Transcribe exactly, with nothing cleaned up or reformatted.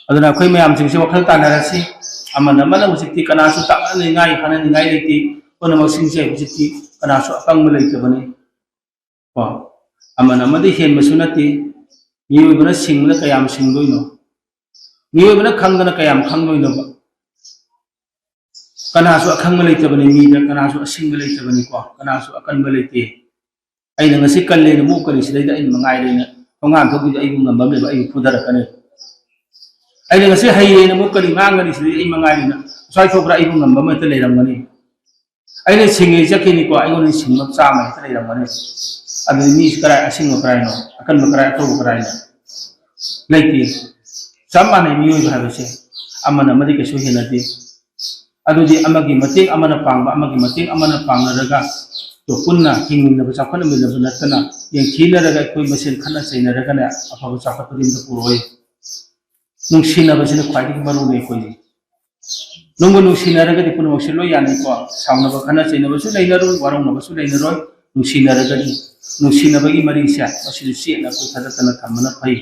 ꯑꯗꯨꯅ ꯑꯩꯈꯣꯏ ꯃꯌꯥꯝꯁꯤꯡꯁꯦ ꯋꯥꯈꯜ ꯇꯥꯟꯅꯔꯁꯤ꯫ ꯑꯃꯅ ꯑꯃꯅ ꯍꯧꯖꯤꯛꯇꯤ ꯀꯅꯥꯁꯨ ꯇꯥꯛꯅꯅꯤꯡꯉꯥꯏ, ꯍꯥꯏꯅꯅꯤꯡꯉꯥꯏ ꯂꯩꯇꯦ꯫ ꯄꯨꯝꯅꯃꯛꯁꯤꯡꯁꯦ ꯍꯧꯖꯤꯛꯇꯤ ꯀꯅꯥꯁꯨ ꯑꯄꯪꯕ ꯂꯩꯇꯕꯅꯤ꯫ ꯀꯣ, ꯑꯃꯅ ꯑꯃꯗ ꯍꯦꯟꯕꯁꯨ ꯅꯠꯇꯦ꯫ ꯃꯤꯑꯣꯏꯕꯅ ꯁꯤꯡꯕꯗ ꯀꯌꯥꯝ ꯁꯤꯡꯗꯣꯏꯅꯣ? ꯃꯤꯑꯣꯏꯕꯅ ꯈꯪꯗꯅ ꯀꯌꯥꯝ ꯈꯪꯗꯣꯏꯅꯣꯕ? ꯀꯅꯥꯁꯨ ꯑꯈꯪꯕ ꯂꯩꯇꯕꯅꯤ, ꯃꯤꯗ ꯀꯅꯥꯁꯨ ꯑꯁꯤꯡꯕ ꯂꯩꯇꯕꯅꯤꯀꯣ, ꯀꯅꯥꯁꯨ ꯑꯀꯟꯕ ꯂꯩꯇꯦ꯫ ꯑꯩꯅ ꯉꯁꯤ ꯀꯜꯂꯦꯅ ꯃꯨꯛꯀꯅꯤ, ꯁꯤꯗꯩꯗ ꯑꯩꯅ ꯃꯉꯥꯏꯔꯦꯅ ꯊꯣꯡꯒꯥꯟ ꯊꯣꯛꯄꯤꯗ ꯑꯩꯕꯨ ꯉꯝꯕ ꯑꯃ ꯂꯩꯕ, ꯑꯩꯕꯨ ꯐꯨꯊꯔꯛꯀꯅꯤ꯫ ꯑꯩꯅ ꯉꯁꯤ ꯍꯩꯔꯦꯅ ꯃꯨꯛꯀꯅꯤ, ꯉꯥꯡꯒꯅꯤ, ꯁꯤꯗꯩ ꯑꯩ ꯃꯉꯥꯏꯔꯦꯅ ꯑꯁ꯭ꯋꯥꯏ ꯊꯣꯛꯄ꯭ꯔꯥ ꯑꯩꯕꯨ ꯉꯝꯕ ꯑꯃ ꯍꯦꯛꯇ ꯂꯩꯔꯝꯒꯅꯤ꯫ ꯑꯩꯅ ꯁꯤꯡꯉꯦ ꯆꯠꯈꯤꯅꯤꯀꯣ, ꯑꯩꯉꯣꯟꯗ ꯁꯤꯡꯕ ꯆꯥꯝꯃ ꯍꯦꯛꯇ ꯂꯩꯔꯝꯒꯅꯤ꯫ ꯑꯗꯨꯗꯤ ꯃꯤꯁꯤ ꯀꯔꯥꯏ ꯑꯁꯤꯡꯕ ꯀꯔꯥꯏꯅꯣ, ꯑꯀꯟꯕ ꯀꯔꯥꯏ, ꯑꯊꯧꯕ ꯀꯔꯥꯏꯅꯣ? ꯂꯩꯇꯦ꯫ ꯆꯞ ꯃꯥꯟꯅꯩ ꯃꯤꯑꯣꯏꯕ ꯍꯥꯏꯕꯁꯦ, ꯑꯃꯅ ꯑꯃꯗꯤ ꯀꯩꯁꯨ ꯍꯦꯟꯅꯗꯦ꯫ ꯑꯗꯨꯗꯤ ꯑꯃꯒꯤ ꯃꯇꯦꯡ, ꯑꯃꯅ ꯄꯥꯡꯕ ꯑꯃꯒꯤ ꯃꯇꯦꯡ, ꯑꯃꯅ ꯄꯥꯡꯅꯔꯒ ꯄꯨꯟꯅ ꯍꯤꯡꯃꯤꯟꯅꯕ, ꯆꯥꯎꯈꯠꯃꯤꯟꯅꯕ ꯅꯠꯇꯅ, ꯌꯦꯡꯊꯤꯅꯔꯒ ꯑꯩꯈꯣꯏ ꯃꯁꯦꯟ ꯈꯠꯅ ꯆꯩꯅꯔꯒꯅꯦ ꯑꯐꯕ ꯆꯥꯎꯈꯠꯄꯗꯤ ꯑꯝꯇ ꯄꯨꯔꯛꯑꯣꯏ꯫ ꯅꯨꯡꯁꯤꯅꯕꯁꯤꯅ ꯈ꯭ꯋꯥꯏꯗꯒꯤ ꯃꯔꯨꯅꯤ ꯑꯩꯈꯣꯏꯗꯤ꯫ ꯅꯨꯡꯕꯨ ꯅꯨꯡꯁꯤꯅꯔꯒꯗꯤ ꯄꯨꯝꯅꯃꯛꯁꯦ ꯂꯣꯏ ꯌꯥꯅꯤꯀꯣ꯫ ꯁꯥꯎꯅꯕ ꯈꯠꯅ ꯆꯩꯅꯕꯁꯨ ꯂꯩꯅꯔꯣꯏ, ꯋꯥꯔꯧꯅꯕꯁꯨ ꯂꯩꯅꯔꯣꯏ꯫ ꯅꯨꯡꯁꯤꯅꯔꯒꯗꯤ, ꯅꯨꯡꯁꯤꯅꯕꯒꯤ ꯃꯔꯤꯁꯦ ꯃꯁꯤꯁꯨ ꯆꯦꯠꯅ ꯑꯩꯈꯣꯏ ꯊꯥꯗꯠꯇꯅ ꯊꯝꯕꯅ ꯐꯩ꯫